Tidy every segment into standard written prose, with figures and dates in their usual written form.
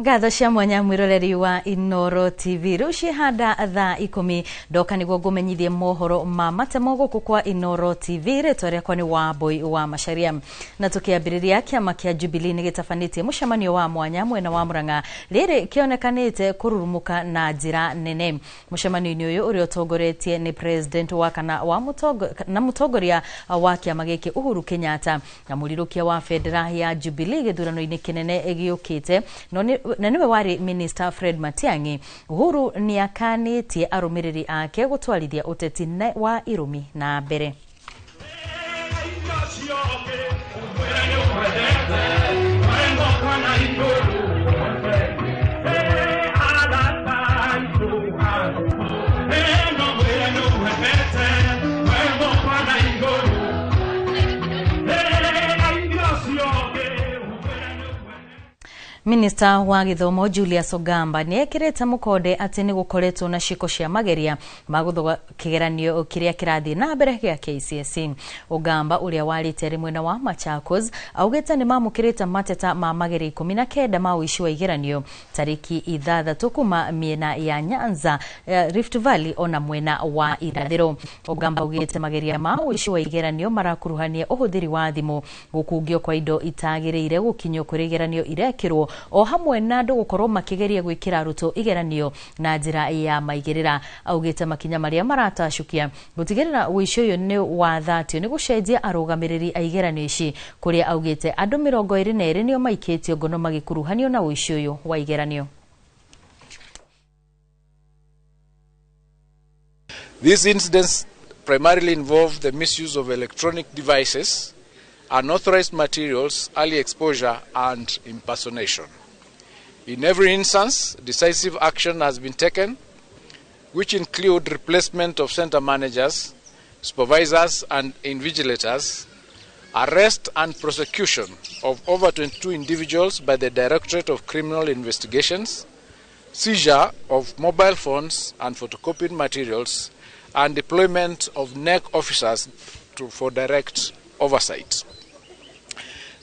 Ngatho cia mwanya mwiroreri wa Inooro TV. Riu cihanda thaa 10 ndoka niguo ngumenyithie mohoro ma matemo guku kwa Inooro TV. Ritwa riakwa ni Wambui wa Macharia. Na tukiambiriria, kiama kia Jubilee ni gĩtabanitie mũcemanio wa mwanya mwena wa Murang'a rĩrĩ kĩonekanĩte kũrurumuka na njĩra nene. Mũcemanio-inĩ ũyũ ũrĩa ũtongoretie nĩ president wa kana wa mũtongo, na mũtongoria wa kĩama gĩkĩ Uhuru Kenyatta na mũrirũkia wa bendera ya Jubilee gĩthurano-inĩ kĩnene gĩũkĩte no na niwe warĩ Minister Fred Matiang'i. Uhuru nĩ akanĩtie arũmĩrĩri ake gũtwarithia ũteti wa irũmi na mbere. Minista wa gĩthomo Julius Ogamba nĩ ekĩrĩte mũkonde atĩ nĩ gũkoretwo na ciĩko cia mageria ma gũthũa kĩgeranio kĩrĩa kĩrathiĩ na mbere gĩa KCSE. Ogamba ũrĩa warĩte arĩ mwena wa Machakos augĩte nĩ mamũkĩrĩte mateta ma mageria 19 ma ũici wa igeranio tarĩki 6 kuma mĩena ya Nyanza, Rift Valley ona mwena wa irathĩro. Ogamba augĩte mageria ma ũici wa igeranio marakuruhania ũhũthĩri wa thimũ, gũkungio kwa indo itagĩrĩire, gũkinyio kũrĩa igeranio irekĩrwo o hamwe na andũ gũkorwo makĩgeria gwĩkĩra arutwo igeranio na njĩra ya maigĩrĩra. Augĩte makinya marĩa maratacũkia gũtigĩrĩra ũici ũyũ nĩ wathatio nĩ gũcenjia arũgamĩrĩri a igeranio ici, kũrĩa augĩte andũ 22 nĩo maikĩtio ngono magĩkuruhanio na ũici ũyũ wa igeranio. These incidents primarily involve the misuse of electronic devices, unauthorized materials, early exposure, and impersonation. In every instance, decisive action has been taken, which include replacement of center managers, supervisors, and invigilators, arrest and prosecution of over 22 individuals by the Directorate of Criminal Investigations, seizure of mobile phones and photocopied materials, and deployment of NEC officers for direct oversight.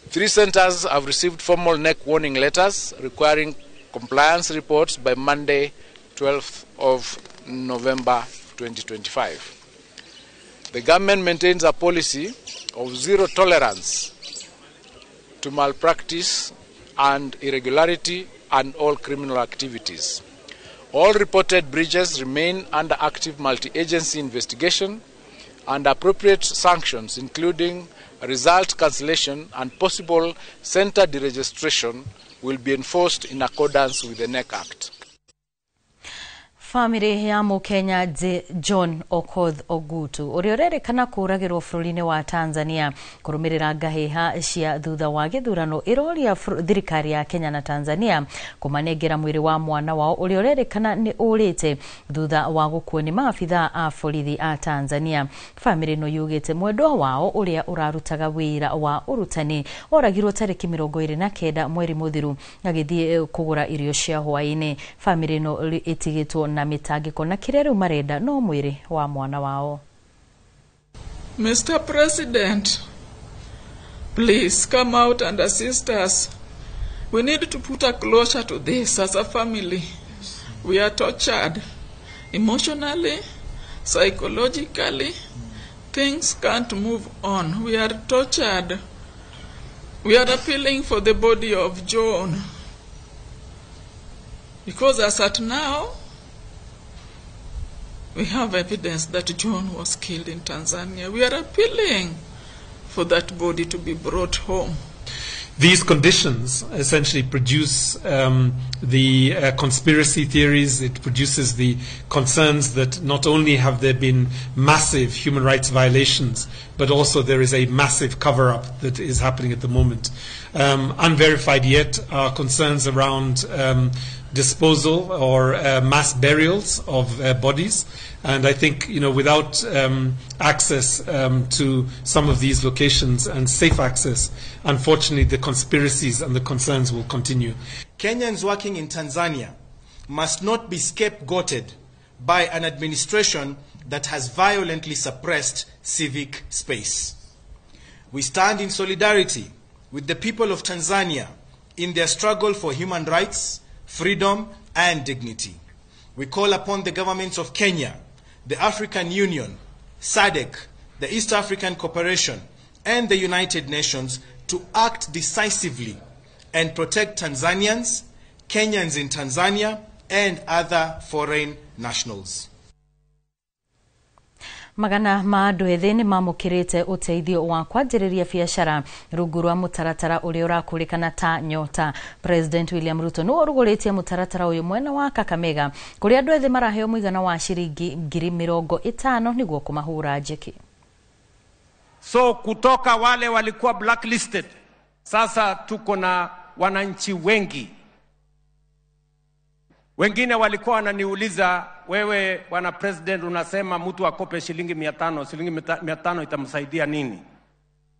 3 centers have received formal NEC warning letters requiring compliance reports by Monday, 12th of November 2025. The government maintains a policy of zero tolerance to malpractice and irregularity and all criminal activities. All reported breaches remain under active multi-agency investigation, and appropriate sanctions, including result cancellation and possible center deregistration, will be enforced in accordance with the NEC Act. Famĩlĩ ya Mũkenya John Okoth Ogutu ũrĩa ũrerĩkana kũũragĩrwo bũrũri-inĩ wa Tanzania kũrũmĩrĩra ngahĩha cia thutha wa gĩthurano ĩroria thirikari ya Kenya na Tanzania kũmanengera mwĩrĩ wa mwana wao ũrĩa ũrerĩkana nĩ ũrĩte thutha wa gũkuo nĩ maabithaa a borithi a Tanzania. Famĩlĩ ĩno yugĩte mwendwa wao ũrĩa ũrarutaga wĩra wa ũrutani oragirwo tarĩki 29 mweri mũthiru agĩthiĩ kũgũra irio cia hwaĩ-inĩ. Famĩlĩ ĩno ĩtigĩtwo na mĩtangĩko na kĩrĩa rĩu marenda no mwĩrĩ wa mwana wao. Mr. President, please come out and assist us. We need to put a closure to this as a family. We are tortured emotionally, psychologically. Things can't move on. We are tortured. We are appealing for the body of John. Because as at now, we have evidence that John was killed in Tanzania. We are appealing for that body to be brought home. These conditions essentially produce the conspiracy theories. It produces the concerns that not only have there been massive human rights violations, but also there is a massive cover-up that is happening at the moment. Unverified yet are concerns around disposal or mass burials of bodies. And I think, you know, without access to some of these locations and safe access, unfortunately, the conspiracies and the concerns will continue. Kenyans working in Tanzania must not be scapegoated by an administration that has violently suppressed civic space. We stand in solidarity with the people of Tanzania in their struggle for human rights, freedom, and dignity. We call upon the governments of Kenya, the African Union, SADC, the East African Cooperation, and the United Nations to act decisively and protect Tanzanians, Kenyans in Tanzania, and other foreign nationals. Magana ma andũ ethĩ nĩ mamũkĩrĩte ũteithio wa kwanjĩrĩria biacara rungu rwa mũtaratara ũrĩa ũrakũrĩkana ta Nyota. President William Ruto nĩwe ũrugũrĩtie mũtaratara ũyũ mwena wa Kakamega kũrĩa andũ ethĩ maraheo mũigana wa ciringi 50,000 nĩguo kũmahũra njeki. So kutoka wale walikuwa blacklisted, sasa tuko na wananchi wengi. Wengine walikuwa wananiuliza, wewe bwana president unasema mtu akope shilingi 500, shilingi 500 itamsaidia nini?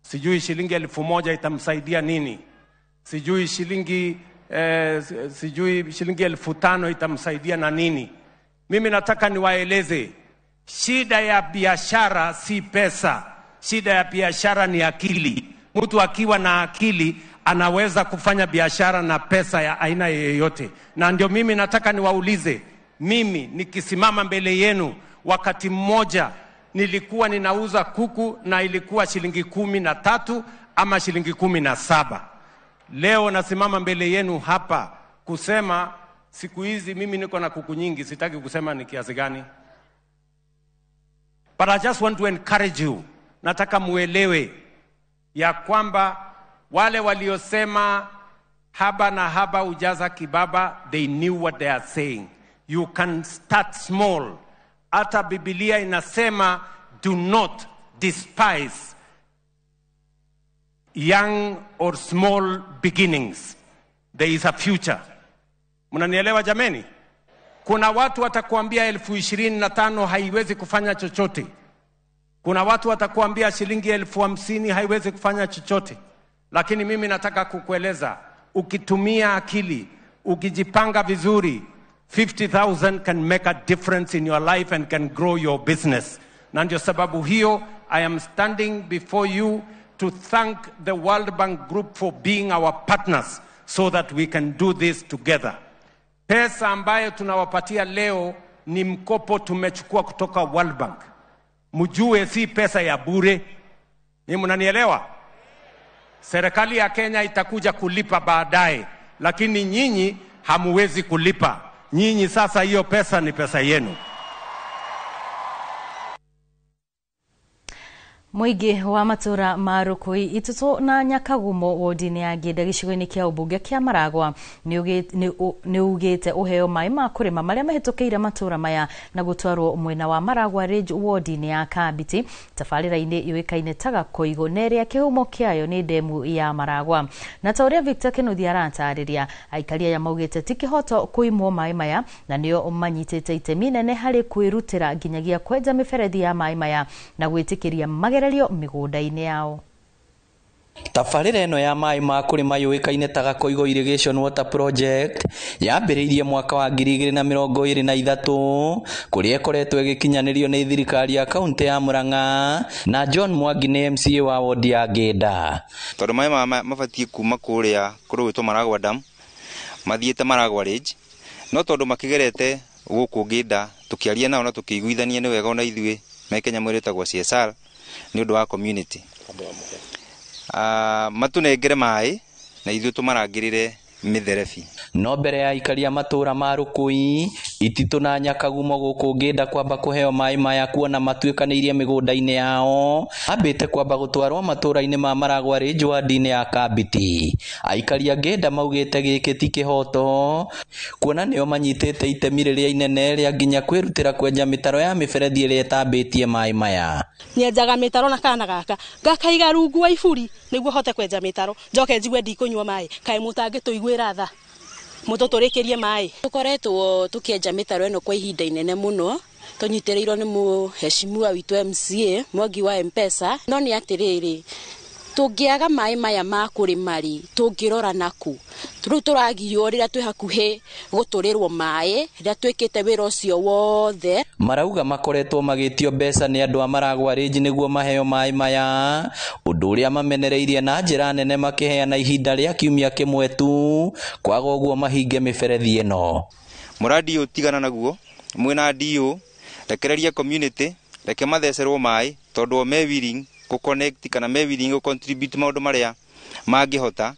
Sijui shilingi 1,000 itamsaidia nini? Sijui shilingi 5,000 itamsaidia na nini? Mimi nataka niwaeleze, shida ya biashara si pesa. Shida ya biashara ni akili. Mtu akiwa na akili anaweza kufanya biashara na pesa ya aina yoyote. Na ndio mimi nataka niwaulize, mimi nikisimama mbele yenu, wakati mmoja nilikuwa ninauza kuku na ilikuwa shilingi 13 ama shilingi 17. Leo nasimama mbele yenu hapa kusema siku hizi mimi niko na kuku nyingi, sitaki kusema ni kiasi gani. But I just want to encourage you. Nataka muelewe ya kwamba wale waliosema haba na haba ujaza kibaba, they knew what they are saying. You can start small. Hata Biblia inasema do not despise young or small beginnings. There is a future. Mnanielewa jameni? Kuna watu watakuambia 25,000 haiwezi kufanya chochote. Kuna watu watakuambia shilingi 50,000 haiwezi kufanya chochote. Lakini mimi nataka kukueleza, ukitumia akili, ukijipanga vizuri, 50,000 can make a difference in your life and can grow your business. Na ndio sababu hiyo, I am standing before you to thank the World Bank Group for being our partners so that we can do this together. Pesa ambayo tunawapatia leo ni mkopo tumechukua kutoka World Bank. Mjue si pesa ya bure. Ni mnanielewa? Serikali ya Kenya itakuja kulipa baadaye, lakini nyinyi hamuwezi kulipa. Nyinyi sasa hiyo pesa ni pesa yenu. Mũingĩ wa matũra ma Rũkũi, Itutu na Nyakagumo wodi-inĩ ya Ngĩnda gĩcigo-inĩ kĩa ũmbunge kĩa Maragwa nĩ ugĩte ũheo maĩ ma kũrĩma marĩa mahĩtũkĩire matũra maya na gũtwarwo mwena wa Maragwa Ridge wodi-inĩ ya Kambiti tabarĩra-inĩ yũĩkaine ta Gakoigo na ĩrĩa kĩhumo kĩayo nĩ ndemu ya Maragwa. Na ta ũrĩa Victor Kĩnuthia aratarĩria, aikari aya maugĩte ti kĩhoto kũimwo maĩ maya na nĩo manyitĩte itemi nene harĩ kwĩrutĩra nginyagia kwenja mĩberethi ya maĩ maya na gwĩtĩkĩria magererio mĩgũnda-inĩ yao. Tabarĩra ĩno ya maĩ ma kũrĩma yũĩkaine ta Gakoigo Irrigation Water Project yambĩrĩirie mwaka wa 2023 kũrĩa ĩkoretwo ĩgĩkinyanĩrio nĩ thirikari ya kaunti ya Murang'a na John Mwangi nĩ MCA wa wodi ya Ngĩnda. Tondũ maĩ maya mabatiĩ kuma kũrĩa kũrũgĩtwo Maragwa Dam mathiĩte Maragwa Ridge, no tondũ makĩgerete gũkũ Ngĩnda tũkĩaria nao na tũkĩiguithania nĩ wega ona ithuĩ me Kenya mwĩrĩtagwo CSR nĩ ũndũ wa community matunengere maĩ na ithuĩ tũmarangĩrĩre mĩtherebi. No mbere ya aikari a matũra ma Rũkũi, Ititũ na Nyakagumo gũkũ Ngĩnda kwamba kũheo maĩ maya kuona matuĩkanĩirie mĩgũnda-inĩ yao, ambĩte kwamba gũtwarwo matũra-inĩ ma Maragwa Ridge wadi-inĩ ya Kambiti. Aikari a Ngĩnda maugĩte gĩkĩ ti kĩhoto kuona nĩo manyitĩte itemi rĩrĩa inene rĩa nginya kwĩrutĩra kwenja mĩtaro ya mĩberethi ĩrĩa ĩtambĩtie maĩ maya. Nyenjaga mĩtaro na kana gaka ngakaiga rungu wa iburi nĩguo hote kwenja mĩtaro njoke njigue ndikũnyua maĩ, kaĩ mũtangĩtũiguĩra tha mũtũtũrĩkĩrie maĩ. Tũkoretwo tũkĩenja mĩtaro ĩno kwa ihinda inene mũno, tũnyitĩrĩirwo nĩ mũheshimiwa witũ MCA Mwangi wa M-Pesa. No nĩ atĩrĩrĩ, Tũngĩaga maĩ maya ma kũrĩma rĩ, tũngĩrora naku? Rĩu tũragiywo rĩrĩa twĩ hakuhĩ gũtũrĩrwo maĩ, rĩrĩa twĩkĩte wĩra ũcio wothe. Marauga makoretwo magĩtio mbeca nĩ andũ a Maragwa Ridge nĩguo maheo maĩ maya, ũndũ ũrĩa mamenereirie na njĩra nene makĩheana ihinda rĩa kiumia kĩmwe tu kwaga ũguo mahinge mĩberethi ĩno. Mũradi ũyũ tigana naguo mwĩna DO, rekereria community, reke mathecerwo maĩ tondũ o me willing kũ connect kana me willing gũ contribute maũndũ marĩa mangĩhota.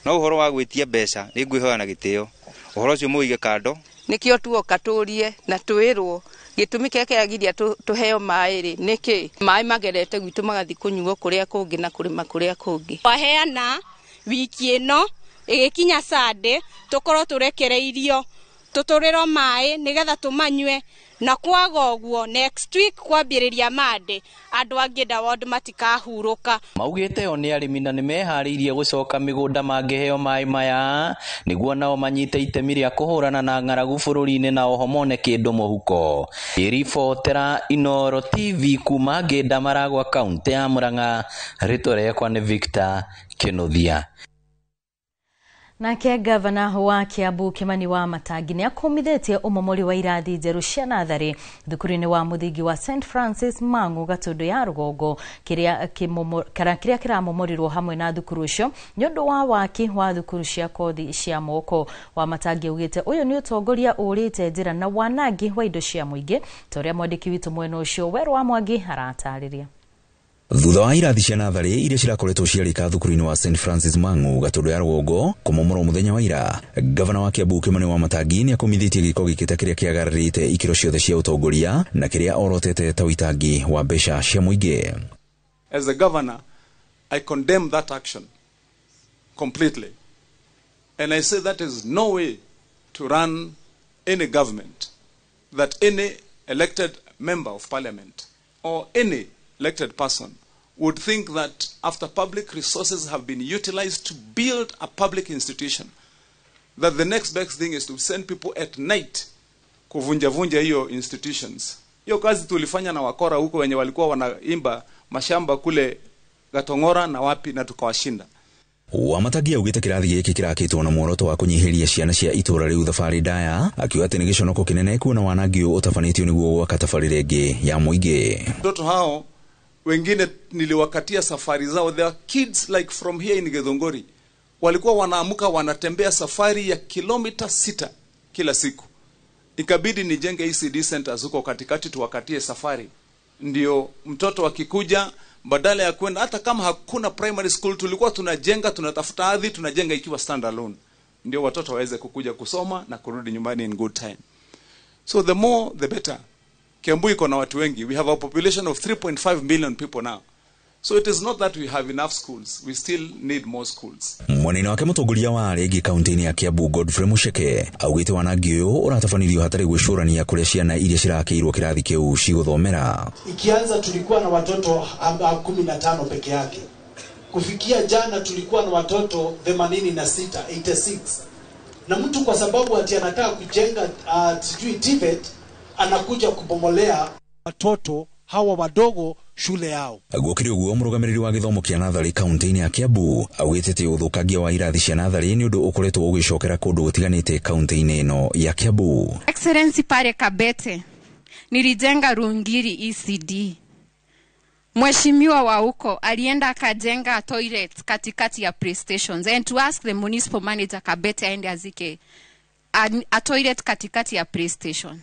No ũhoro wa gwĩtia mbeca nĩ ngwĩhoya na gĩtĩo, ũhoro ũcio mũwĩige kando. Nĩkĩo tuoka tũrie na twĩrwo gĩtũmi kĩrĩa kĩragiria tũheo maĩ rĩ nĩkĩ? Maĩ magerete gwitũ magathiĩ kũnyuo kũrĩa kũngĩ na kũrĩma kũrĩa kũngĩ. Waheana wiki ĩno ĩgĩkinya Sunday tũkorwo tũrekereirio tũtũrĩrwo maĩ nĩgetha tũmanyue, na kwaga ũguo next week kwambĩrĩria Monday andũ a Ngĩnda ward matikahurũka. Maugĩte o nĩ arĩmi na nĩmeharĩirie gũcoka mĩgũnda mangĩheo maĩ maya nĩguo nao manyite itemi rĩa kũhũrana na ng'aragu bũrũri-inĩ na oho mone kĩndũ mũhuko. Ribotera Inooro TV kuma Ngĩnda Maragwa kaunti ya Murang'a, rĩtwa rĩakwa nĩ Victor Kĩnuthia. Nake gavana wa Kiambu Kimani wa Matangi nĩ akomithĩtie ũmomori wa irathi njerũ cia natharĩ thukuru-inĩ wa mũthingi wa St Francis Mang'u Gatũndũ ya rũgongo kĩrĩa kĩramomorirwo hamwe na thukuru ũcio nĩ ũndũ wa waki wa thukuru cia kothi cia moko. Wa Matangi augĩte ũyũ nĩ ũtongoria ũrĩte njĩra na wanangi wa indo cia mũingĩ, ta ũrĩa mwandĩki witũ mwena ũcio Werũ wa Mwangi aratarĩria. Thutha wa irathi cia natharĩ iria cirakoretwo ciarĩka thukuru-inĩ wa St Francis Mang'u Gatũndũ ya rũgongo kũmomorwo mũthenya wa ira, gavana wa Kiambu Kimani wa Matangi nĩ akomithĩtie gĩko gĩkĩ ta kĩrĩa kĩagararĩte ikĩro ciothe cia ũtongoria na kĩrĩa orotete ta ũitangi wa mbeca cia mũingĩ. As a governor, I condemn that action completely. And I say that is no way to run any government, that any elected member of parliament or any elected person would think that after public resources have been utilized to build a public institution, that the next best thing is to send people at night kuvunja-vunja hiyo institutions. Hiyo kazi tulifanya na wakora huko wenye walikuwa wanaimba mashamba kule Gatongora na wapi, na tukawashinda. Wamatangi augĩte kĩrathi gĩkĩ kĩrakĩtwo na muoroto wa kũnyihĩria ciana cia itũra rĩu thabarĩ ndaya, akiuga atĩ nĩ gĩconoko kĩnene kuona wanangi ũyũ ũtabanĩtio nĩguo gwaka tabarĩra ĩngĩ ya mũingĩ. Watoto hao wengine niliwakatia safari zao. There are kids like from here in Githunguri walikuwa wanaamuka wanatembea safari ya kilomita 6 kila siku. Ikabidi nijenge ECD centers huko katikati tuwakatie safari, ndio mtoto akikuja badala ya kwenda, hata kama hakuna primary school tulikuwa tunajenga, tunatafuta ardhi, tunajenga ikiwa stand alone, ndio watoto waweze kukuja kusoma na kurudi nyumbani in good time. So the more the better. Kiambu iko na watu wengi. We have a population of 3.5 million people now. So it is not that we have enough schools. We still need more schools. Mwanene wake mũtongoria wa arĩa angĩ kaunti-inĩ ya Kiambu Godfrey Mucheke augĩte wanangi ũyũ ũratabanĩrio hatarĩ gwĩcũrania kũrĩa ciana iria cirakĩirwo kĩrathi kĩu cigũthomera. Ikianza tulikuwa na watoto 15 peke yake. Kufikia jana tulikuwa na watoto 86, 86. Na mtu kwa sababu ati anataka kujenga sijui TVET anakuja kubomolea watoto hawa wadogo shule yao. Gũkĩrĩ ũguo mũrũgamĩrĩri wa gĩthomo kĩa natharĩ kaunti-inĩ ya Kiambu augĩte atĩ ũthũkangia wa irathi cia natharĩ nĩ ũndũ ũkoretwo ũgĩcokera kũndũ gũtiganĩte kaunti-inĩ ĩno ya Kiambu. Excellency, pale Kabete nilijenga Rungiri ECD. Mheshimiwa wa huko alienda akajenga toilet katikati ya PlayStations, and to ask the municipal manager Kabete aende azike a toilet katikati ya PlayStation.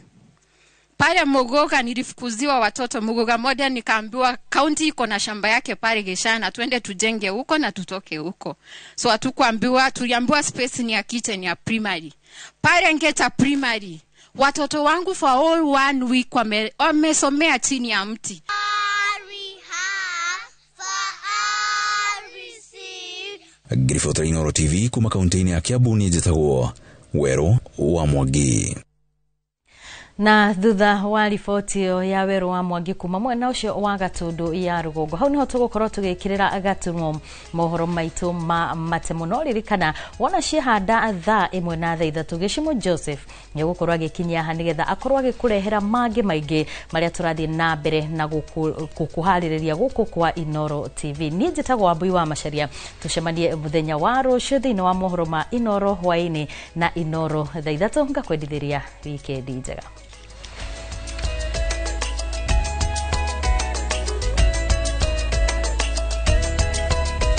Pale Mugoga nilifukuziwa watoto Mugoga moja, nikaambiwa county iko na shamba yake pale Geshana, twende tujenge huko na tutoke huko. So hatukuambiwa, tuliambiwa space ni ya kitchen ya primary. Pale Ngeta primary, watoto wangu for all 1 week wamesomea chini ya mti. Ngiribotera Inooro TV kuma kaunti-inĩ ya Kiambu, niĩ njĩtagwo Werũ wa Mwangi. Na thutha wa riboti ĩyo ya werũ wa Mwangi kuma mwena ũcio wa Gatũndũ ya rũgongo, hau niho tũgũkorwo tũgĩkĩrĩra gaturumo mohoro maitũ ma mate mũno. Ririkana wona ciehanda thaa 1 na thaa 3, Gĩcimo Joseph nĩegũkorwo agĩkinyia haha nĩgetha akorwo agĩkũrehera mangĩ maingĩ marĩa tũrathiĩ na mbere na gũkũharĩrĩria gũkũ kwa Inoro TV. Niĩ njĩtagwo Wambui wa Macharia, tũcemanie mũthenya wa rũciũ thĩinĩ wa mohoro ma Inoro hwaĩ-inĩ na Inoro thaa 3. Ngakwendithĩria wikendi njega.